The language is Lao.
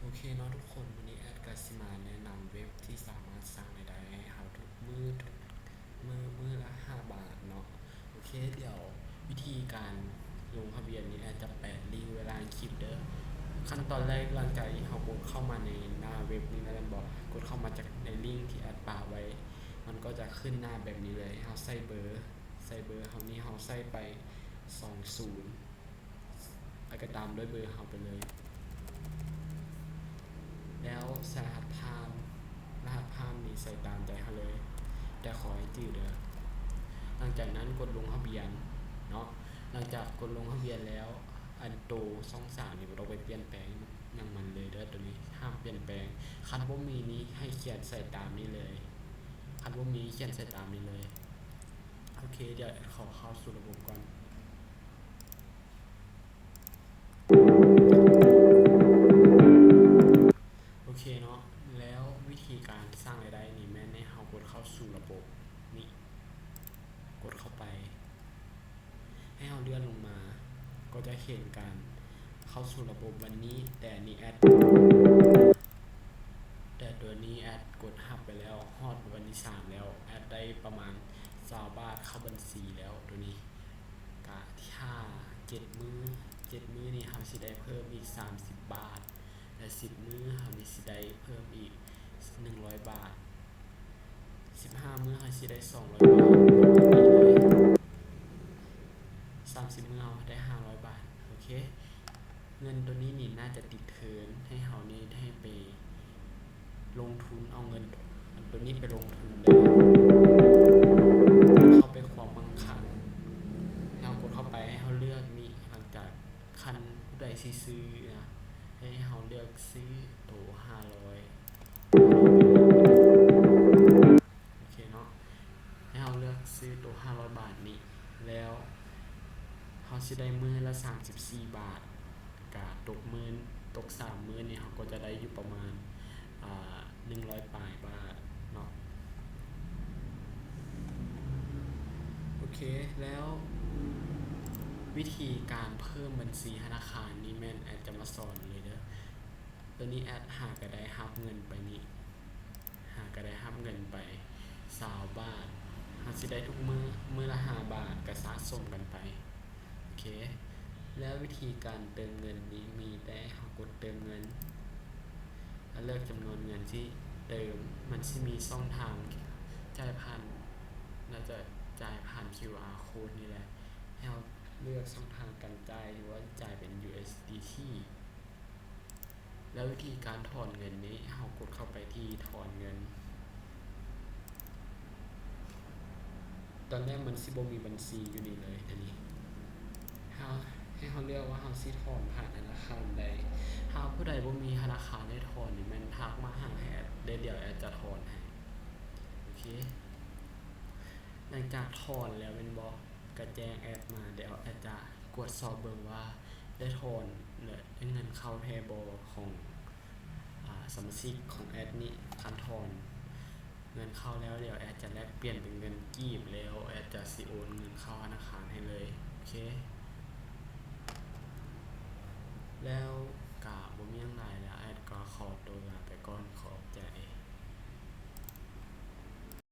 ໂອເຄເນາະທຸກຄົນ, ມື້ນີ້ແອັດກໍຊິມາແນະນຳເວັບທີ່ສາມາດສ້າງລາຍໄດ້ໃຫ້ເຮົາທຸກມື້ ທຸກມື້ ມື້ລະຫ້າບາດເນາະ. ໂອເຄ, ດຽວວິທີການລົງທະບຽນນີ້ແອັດຈະແປະລິ້ງໄວ້ລ່າງຄລິບເດີ້. ຂັ້ນຕອນແລກ ຫຼັງຈາກທີ່ເຮົາກົດເຂົ້າມາໃນໜ້າເວັບນີ້ແລ້ວແມ່ນບໍ່, ກົດເຂົ້າມາຈາກໃນລິ້ງທີ່ແອັດປະໄວ້, ມັນກໍຈະຂຶ້ນໜ້າແບບນີ້ເລີຍ. ເຮົາໃສ່ເບີ, ໃສ່ເບີເຮົານີ້, ເຮົາໃສ່ໄປສອງສູນ ແລ້ວກໍຕາມດ້ວຍເບີເຮົາໄປເລີຍ. ແລ້ວໃສ່ລະຫັດຜ່ານ, ລະຫັດຜ່ານນີ້ໃສ່ຕາມໃຈເຮົາເລີຍ, ແຕ່ຂໍໃຫ້ຈື່ເດີ້. ຫຼັງຈາກນັ້ນກົດລົງທະບຽນເນາະ. ຫຼັງຈາກກົດລົງທະບຽນແລ້ວ, ອັນໂຕຊ່ອງສາມນີ້ບໍ່ຕ້ອງໄປປ່ຽນແປງຫຍັງມັນເລີຍເດີ້, ໂຕນີ້ຫ້າມປ່ຽນແປງ. ຄັນບໍ່ມີນີ້ໃຫ້ຂຽນໃສ່ຕາມນີ້ເລີຍ, ຄັນບໍ່ມີຂຽນໃສ່ຕາມນີ້ເລີຍ. ໂອເຄ, ດຽວແອັດຂໍເຂົ້າສູ່ລະບົບກ່ອນ. ໂອເຄເນາະ, ແລ້ວວິທີການສ້າງລາຍໄດ້ນີ້ແມ່ນໃຫ້ເຮົາກົດເຂົ້າສູ່ລະບົບນີ້, ກົດເຂົ້າໄປ, ໃຫ້ເຮົາເລື່ອນລົງມາ ກໍຈະເຫັນການເຂົ້າສູ່ລະບົບວັນນີ້, ແຕ່ອັນນີ້ແອັດ ແຕ່ຕົວນີ້ແອັດກົດຮັບໄປແລ້ວ, ຮອດວັນທີສາມແລ້ວ, ແອັດໄດ້ປະມານຊາວບາດເຂົ້າບັນຊີແລ້ວ. ຕົວນີ້ກະຖ້າເຈັດມື້, ເຈັດມື້ນີ້ເຮົາຊິໄດ້ເພີ່ມອີກສາມສິບບາດ, ແລະ ສິບມື້ເຮົານີ້ຊິໄດ້ເພີ່ມອີກໜຶ່ງຮ້ອຍບາດ, ສິບຫ້າມື້ເຮົາຊິໄດ້ສອງຮ້ອຍບາດ, ສາມສິບມື້ເຮົາໄດ້ຫ້າຮ້ອຍບາດ. ໂອເຄ, ເງິນໂຕນີ້ນີ້ໜ້າຈະຕິດເທີນໃຫ້ເຮົານີ້ໄດ້ໄປລົງທຶນ, ເອົາເງິນໂຕນີ້ໄປລົງທຶນເດີ້, ເຂົ້າໄປຄວາມມັ່ງຄັ່ງ. ໃຫ້ເຮົາກົດເຂົ້າໄປ, ໃຫ້ເຮົາເລືອກນີ້. ຫຼັງຈາກ ຄັນຜູ້ໃດຊິຊື້ນະ, ໃຫ້ເຮົາເລືອກຊື້ໂຕຫ້າຮ້ອຍ, ໂອເຄເນາະ, ໃຫ້ເຮົາເລືອກຊື້ໂຕຫ້າຮ້ອຍບາດນີ້, ແລ້ວເຮົາຊິໄດ້ມື້ລະສາມສິບສີ່ບາດ, ກະຕົກມື້, ຕົກສາມມື້ນີ້ ເຮົາກໍຈະໄດ້ຢູ່ປະມານ ອ່າ ໜຶ່ງຮ້ອຍປາຍບາດເນາະ. ໂອເຄ, ແລ້ວວິທີການເພີ່ມບັນຊີທະນາຄານນີ້ແມ່ນແອັດຈະມາສອນເລີຍເດີ້. ໂຕນີ້ແອັດຫາກະໄດ້ຮັບເງິນໄປນີ້, ຫາກະໄດ້ຮັບເງິນໄປຊາວບາດ, ເຮົາຊິໄດ້ທຸກມື້, ມື້ລະຫ້າບາດ, ກະສະສົມກັນໄປ. ໂອເຄ, ແລ້ວວິທີການເຕີມເງິນນີ້ມີແຕ່ເຮົາກົດເຕີມເງິນ ແລ້ວເລືອກຈຳນວນເງິນທີ່ເຕີມ. ມັນຊິມີຊ່ອງທາງຈ່າຍຜ່ານ, ໜ້າຈະຈ່າຍຜ່ານຄິວອາໂຄດນີ້ແຫຼະ. ໃຫ້ເຮົາເລືອກຊ່ອງທາງການຈ່າຍ ຫຼືວ່າຈ່າຍເປັນຢູເອັສດີທີ. ແລ້ວວິທີການຖອນເງິນນີ້ ເຮົາກົດເຂົ້າໄປທີ່ຖອນເງິນ. ຕອນແລກມັນຊິບໍ່ມີບັນຊີຢູ່ນີ້ເລີຍ, ອັນນີ້ ເຮົາ ໃຫ້ເຮົາເລືອກວ່າເຮົາຊິຖອນຜ່ານທະນາຄານໃດ. ຖ້າຜູ້ໃດບໍ່ມີທະນາຄານໃຫ້ຖອນນີ້ ແມ່ນທັກມາຫາແອັດເດີ້, ດຽວແອັດຈະຖອນໃຫ້. ໂອເຄ, ຫຼັງຈາກຖອນແລ້ວແມ່ນບໍ່? ກະແຈ້ງແອັດມາ, ດຽວແອັດຈະກວດສອບເບິ່ງວ່າໄດ້ຖອນ ແລະ ໄດ້ເງິນເຂົ້າແທ້ບໍ່ຂອງ ອາ ສະມາຊິກຂອງແອັດນີ້. ຄັນຖອນເງິນເຂົ້າແລ້ວ, ດຽວແອັດຈະແລກປ່ຽນເປັນເງິນກີບ, ແລ້ວແອັດຈະຊິໂອນເງິນເຂົ້າທະນາຄານໃຫ້ເລີຍ. ໂອເຄ, ແລ້ວກະບໍ່ມີຫຍັງຫຼາຍແລ້ວ, ແອັດກໍຂໍຕົວລາໄປກ່ອນ.